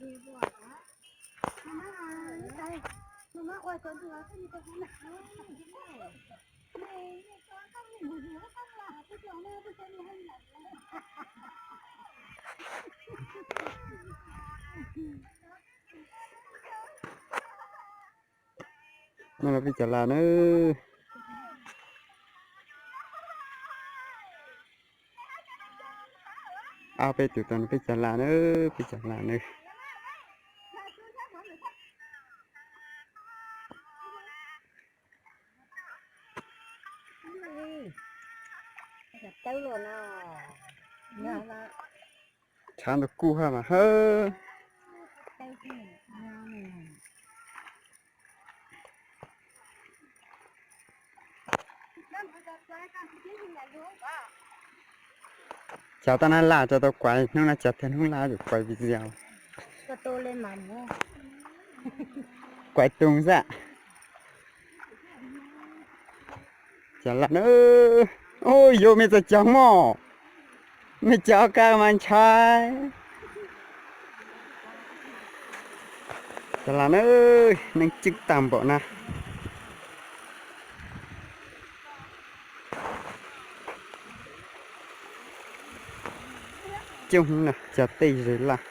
No los peb cov lag na. Ob peb tus tau no peb cov lag na, peb cov lag na. Tshav ntuj kub hab mas hawb. Cov tau na laj tso tau kuav, hnub no cov tag hnub laj yuav kuav video. Kuav tus xwb. Cov laj na, ua yuav mej txog cov moj, mej cov kawg mas ntshai. Cov laj na, neeg coob tag npaum na. Coob no cov tej zes laj.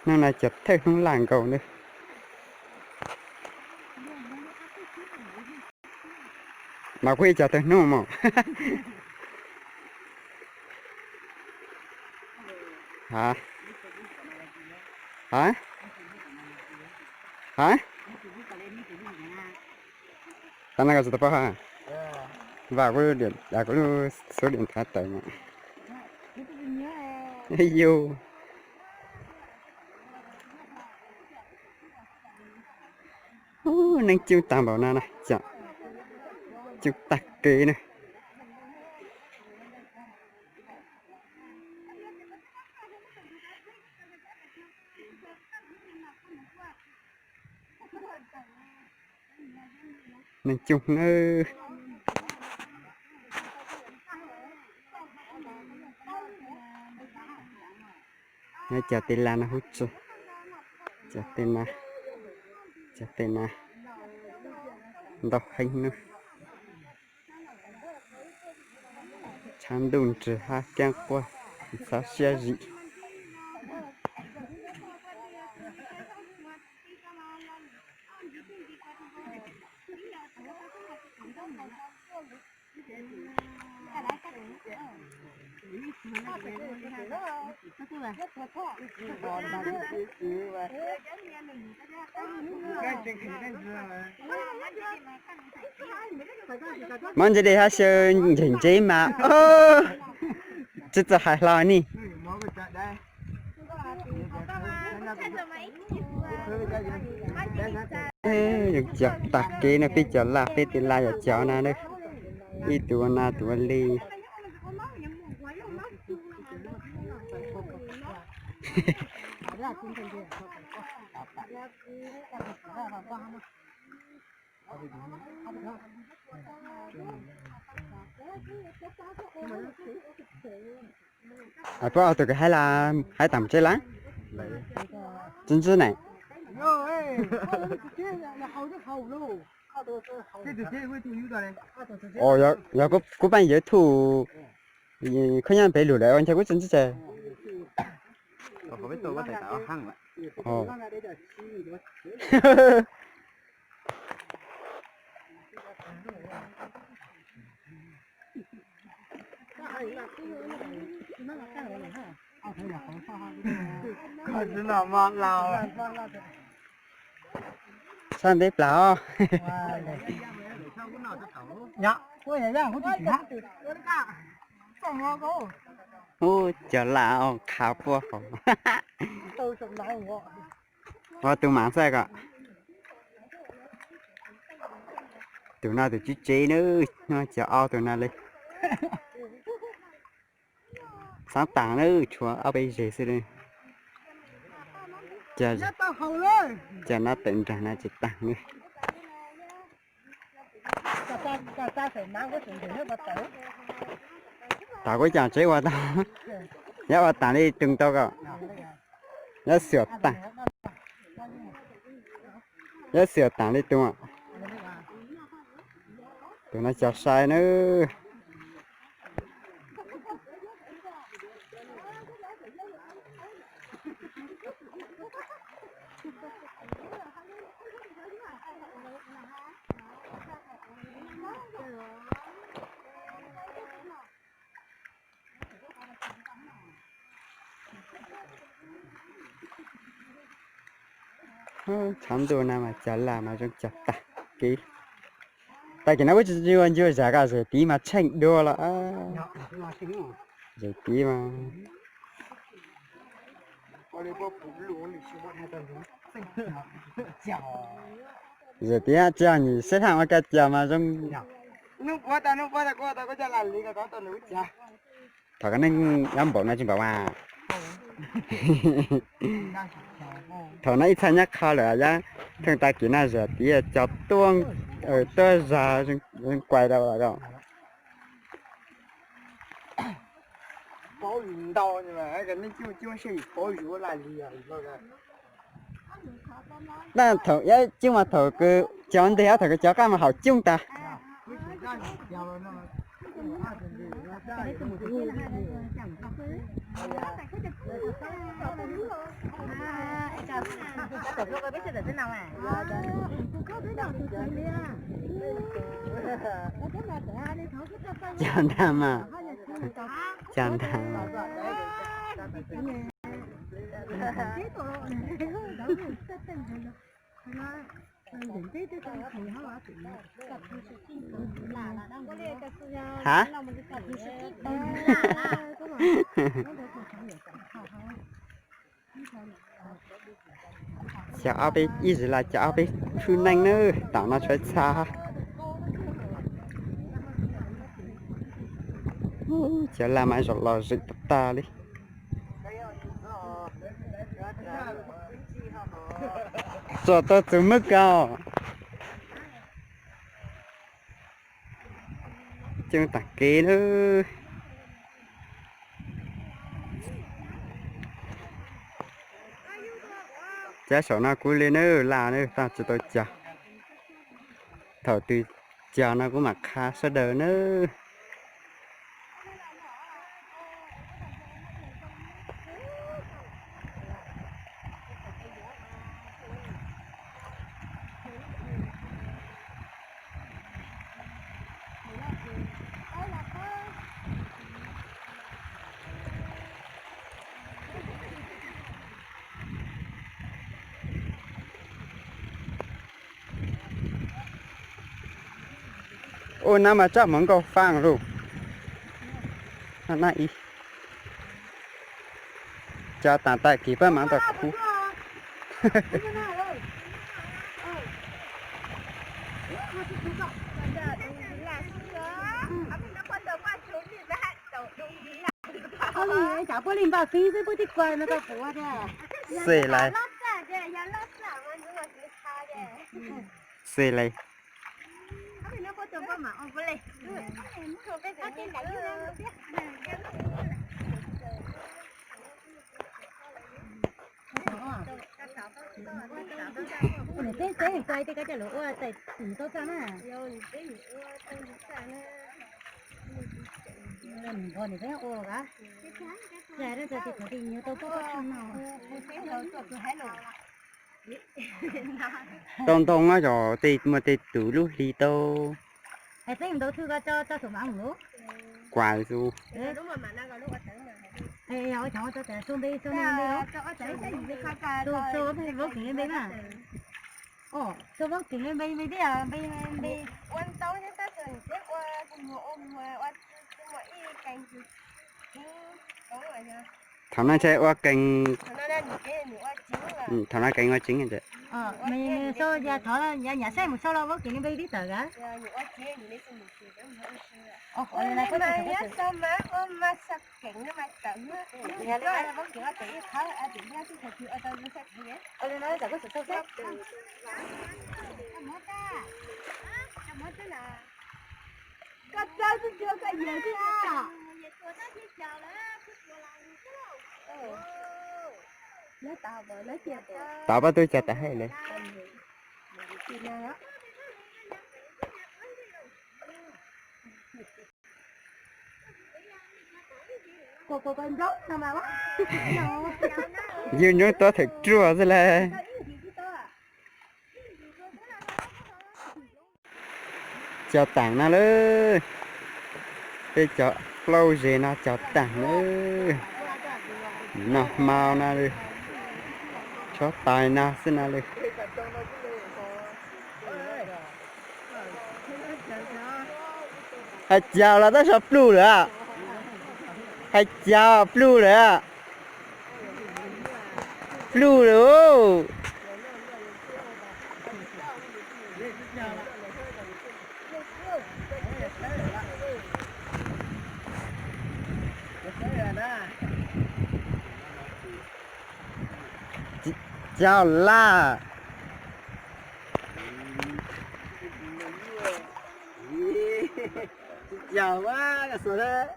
Hnub no cov thawj hnub laj nkaus na. Mas kuj ib co tawg hnub mog. Ha, ha, ha. Tau no koj tsis tau paub ha. Vam kuv lub, kuv lub xuv diam thav tawm mas. Yus. Neeg coob tag npaum no na, coob tag kev na. Neeg coob nawb. Nyob cov tej laj no hub tsi, cov tej na, cov tej na ntau heev nawb. Tshav ntuj nrig hab keeb quaj, txhob siab zim. Mob ntse dej hab xyaw ntseeg ntsev mas tsi txawj hais hlo ni. Yog cov tag kev no, peb cov laj, peb tej laj yog cov na, ib tug ua na tus ua li. Puab ob tug kws hais lawm, hais tas mus tsev lawm? Tsi ntsib ne. Yog kuv pab yawg thuj, koj nyob pem lug lawm ua ntshe kuv tsi ntsib tse. Sab nteb plas os. Ub, cov laj os, khav puab hauv. Ua tus mam xwb kom. Tus no tus tswv tsev na, cov ob tug no li. Xaav taag na, tshuav ob peb zes xwb. Cov no tawm nraag no tsis taag ne. Tom kuv caam tsev ua tau, yog ua taag li tug tau kom. Yab xiam tas, yab xiam tas li tus, tus no cog sai na. Tshav ntuj no mas cog laj mas zoo cog tag kev. Tag kis no kuv tsis ua ncua zam ko, zam tid mas tsheej dua los. Zam tid mas, zam tid tsis yog nyuam sab thaj ua ka cog mas zoo. Thaum koj neej nyob npaum no tsis npaum mas. Thaum no ib txhais nyab qho lawm, yab theej tag kis no zam tid cog tuaj, tuaj zag kuais rau los. Thaum yab coob mas thaum kws cov nteg, thaum kws cov qaj mas haum coob tas. Cog ntag mas, cog ntag. Ha? Cog ob peb, ib zig las cog ob peb tshwj neej na, tam no tshuav txha. Cog laj mas zaum los zwm tag tag li. Txog tau txug Mab Kaus. Coob tag kev na. Cab saum no kuv li na, laj na, tag tsis tau cog. Thaum twg cog no kuv mam qha sawv daws na. Ua no mas tsob hmoov nkauj faj lug. Cog tas tag kis pab mam tau khub. Xws li, xws li. Tau ntoo no yog tej muaj tej tus lub hli tau. Kuas xwb. Vaub keem li npe mas, vaub keem li npe, npe. Thaum no ntshe ua kees, thaum no kees ua tsev. Thov yav nyam saib mus sau los vaub keem li npe tib tawm a. Tau pab tub cov tas hej li. Yug ntsoov tuav thawm ruaj xwb lawm. Cog taam no lawm. Peb cov plaub ze no cog taam lawm. Noj hmo no, tshuav tais no xwb no lawm. Hais cas los tab sis pluj lawm. Hais cas pluj lawm. Pluj lawm. Cog lawm. Cog lauj.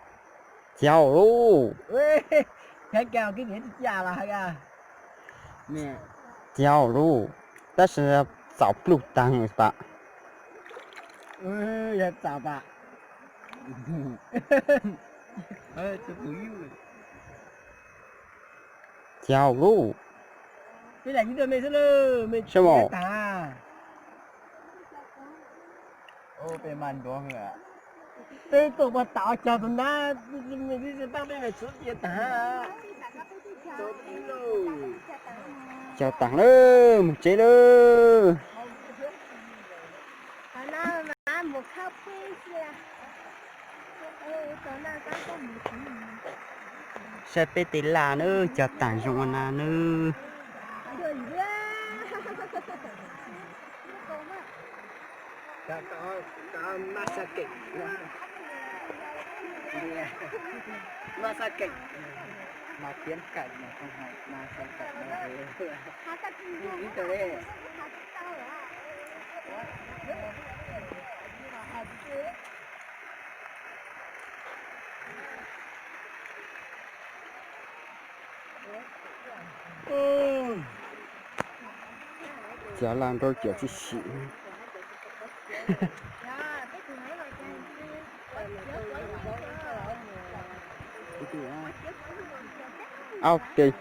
Cog lauj. Tab sis txaus pluj taag tas. Cog lauj. Saib mas. Peb tuaj puag tom cog tus nab, peb txhub cia taag. Cog taag lawm, moog tsev lawm. Saib peb tej laj nawb, cog taag zoo ua na nawb. Cov laj nraub cov tib si. Au, tes.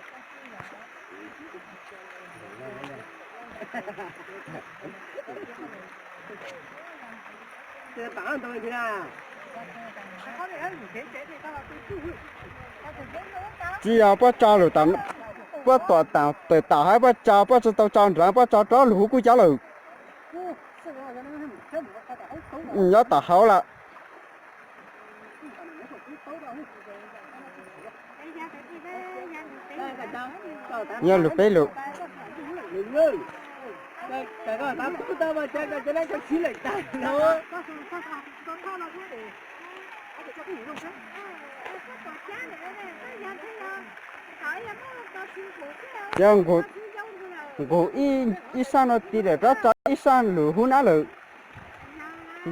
Tsis yog puab tso lug, puab tuam tawm tom hab puab tso, puab tsis tau tso nrad, puab tso rov lug huv kuj cov lawm. Nyob tom hauv lawm. Yog lug peb lug. Cov nqug ib sab no tim lawm, rov tso ib sab lug huv nab lawm.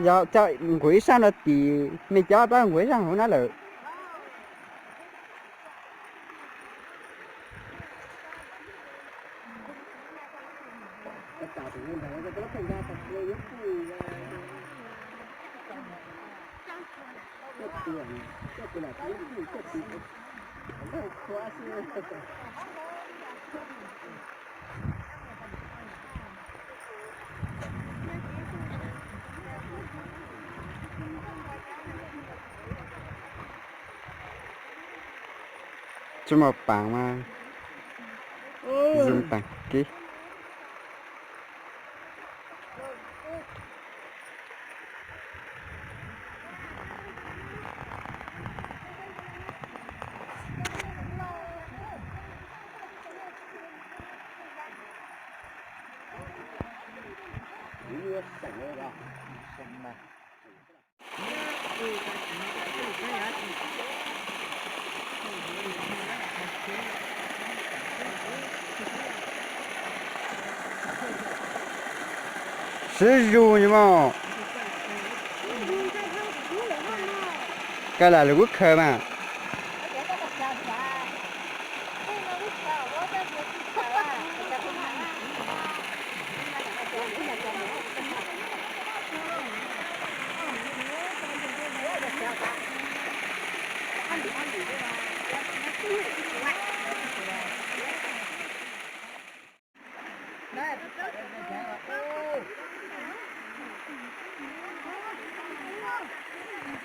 Yog cov nqug ib sab no tim, mej cov rov nqug ib sab huv nab lawm. Tsi muaj paas mas zoo taag kev. Sib zug mog. Koj lam lug kuj khaws mas.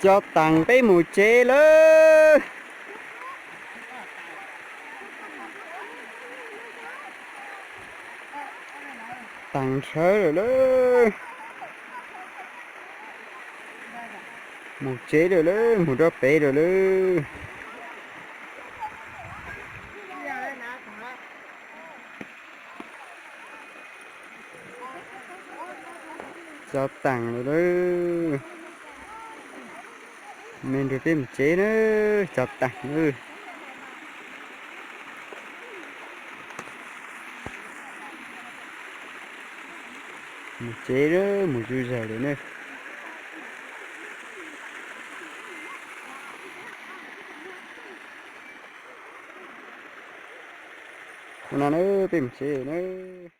Cov taas peb mus tsev lawm. Taas nrhawv lawm lawm. Mus tsev lawm lawm, mus rau pem lawm lawm. Cov taas lawm lawm. Me nrug peb mus tsev na, cov taas na. Mus tsev na, mus zuj zus lawm na. Ua no na, peb mus tsev na.